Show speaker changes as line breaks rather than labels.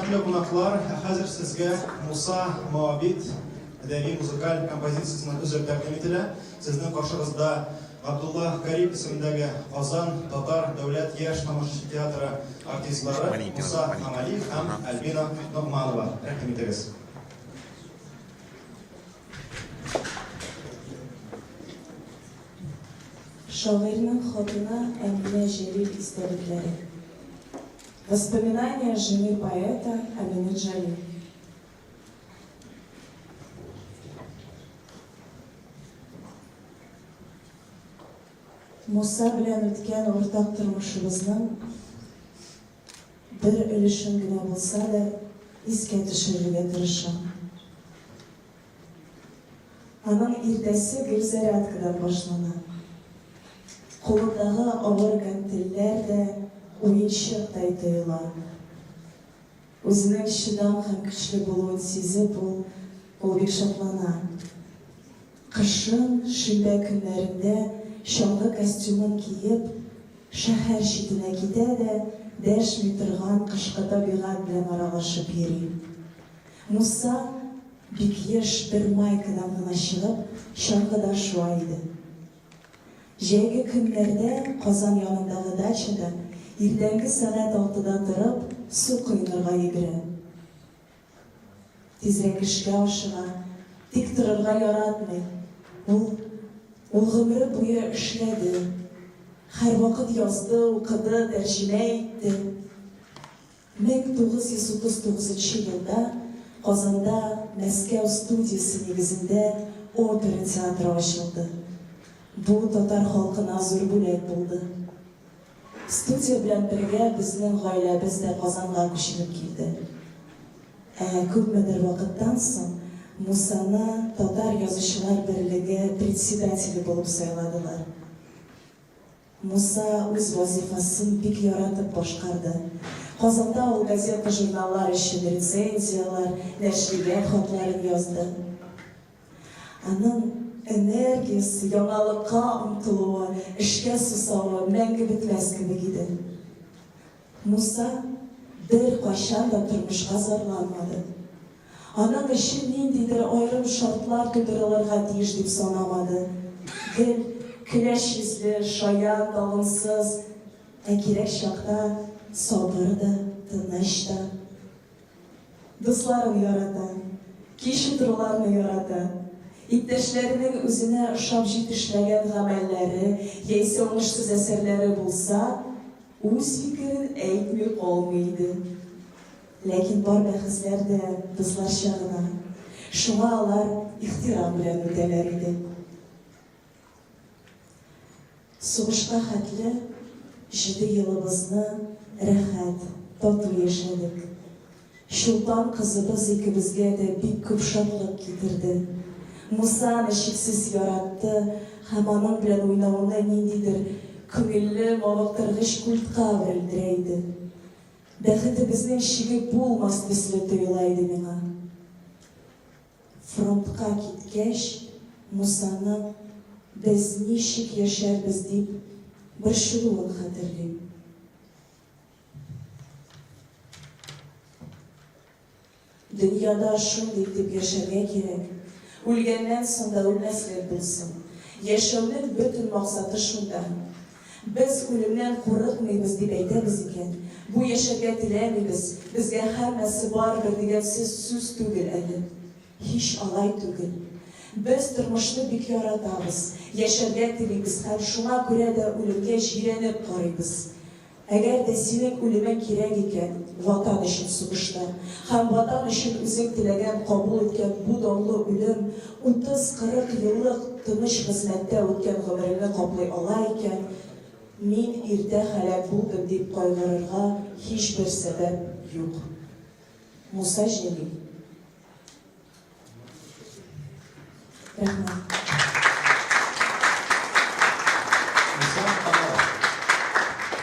Хөрмәтле кунаклар, ә хәзер сезгә Муса Моабит әдәби музыкаль композициясеннән өзек тәкъдим ителә. Сезнең каршыгызда Габдулла Карип исемендәге Казан татар дәүләт яшь тамашачы театры артистлары Муса Камалиев һәм Альбина Ногманова. Рәхим итегез.
Шагыйрьнең хатыны Әминә Җәлил истәлекләре. Воспоминания жены поэта Амины Джалиль. Муса белән үткән уртак тормышыбызның бер өлешен генә булса да искә төшерергә тырышам. Аның иртәсе гел зарядкадан башлана. Кулындагы авыр гантельләр дә уенчыктай тоела. Үзенең чыдам һәм көчле булуын сизеп, ул ул бик шатлана. Кышын, шимбә көннәрендә чаңгы костюмын киеп, шәһәр читенә китә дә дәшми торган кышкы табигать белән аралашып йөри. Муса бик еш бер майкадан гына чыгып, чаңгыда шуа иде. Җәйге көннәрдә Казан янындагы дачада иртәнге сәгать алтыда торып, су коенырга йөгерә. Тизрәк эшкә ашыга, тик торырга яратмый. Ул, ул гомере буе эшләде. Һәрвакыт язды, укыды, тәрҗемә итте. 1939 нчы елда Казанда Мәскәү студиясе нигезендә опера театры ачылды. Бу татар халкына зур бүләк булды. Студия белән бергә безнең гаиләбез дә Казанга күченеп килде. Ә күпмедер вакыттан соң Мусаны Татар язучылар берлеге председателе булып сайладылар. Муса үз вазыйфасын бик яратып башкарды. Казанда ул газета-журналлар өчен рецензияләр, нәшрият хатларын язды. Аның энергиясе, яңалыкка омтылуы, эшкә сусавы мәңге бетмәс кебек иде. Муса беркайчан да тормышка зарланмады. Аның өчен ниндидер аерым шартлар тудырылырга тиеш дип санамады. Гел көләч йөзле, шаян, талымсыз, ә кирәк чакта сабыр да, тыныч та. Дусларын ярата, кич утыруларны ярата. Иптәшләренең үзенә ошап җитешмәгән гамәлләре яисә уңышсыз әсәрләре булса, үз фикерен әйтми калмый иде. Ләкин бар бәхәсләр дә дусларча гына, шуңа алар ихтирам белән үтәләр иде. Сугышка хәтле җиде елыбызны рәхәт, тату яшәдек. Чулпан кызыбыз икебезгә дә бик күп шатлык китерде. Муса аны чиксез яратты һәм аның белән уйнауны ниндидер күңелле, мавыктыргыч культка әверелдерә иде. Бәхетебезнең чиге булмас төсле тоела иде миңа. Фронтка киткәч, Мусаның без ничек яшәрбез дип борчылуын хәтерлим. Дөньяда шундый итеп яшәргә кирәк, үлгәннән соң да үлмәслек булсын. Яшәүнең бөтен максаты шунда. Без үлемнән курыкмыйбыз дип әйтәбез икән, бу яшәргә теләмибез, безгә һәммәсе барыбер дигән сүз сүз түгел әле. Һич алай түгел. Без тормышны бик яратабыз, яшәргә телибез һәм шуңа күрә дә үлемгә җирәнеп карыйбыз. Әгәр дә синең үлемең кирәк икән, Ватан өчен сугышта һәм Ватан өчен үзең теләгән, кабул иткән бу данлы үлем утыз-кырык еллык тыныч хезмәттә үткән гомереңне каплый ала икән, мин иртә һәлак булдым дип кайгырырга һичбер сәбәп юк. Муса Җәлил. Рәхмәт.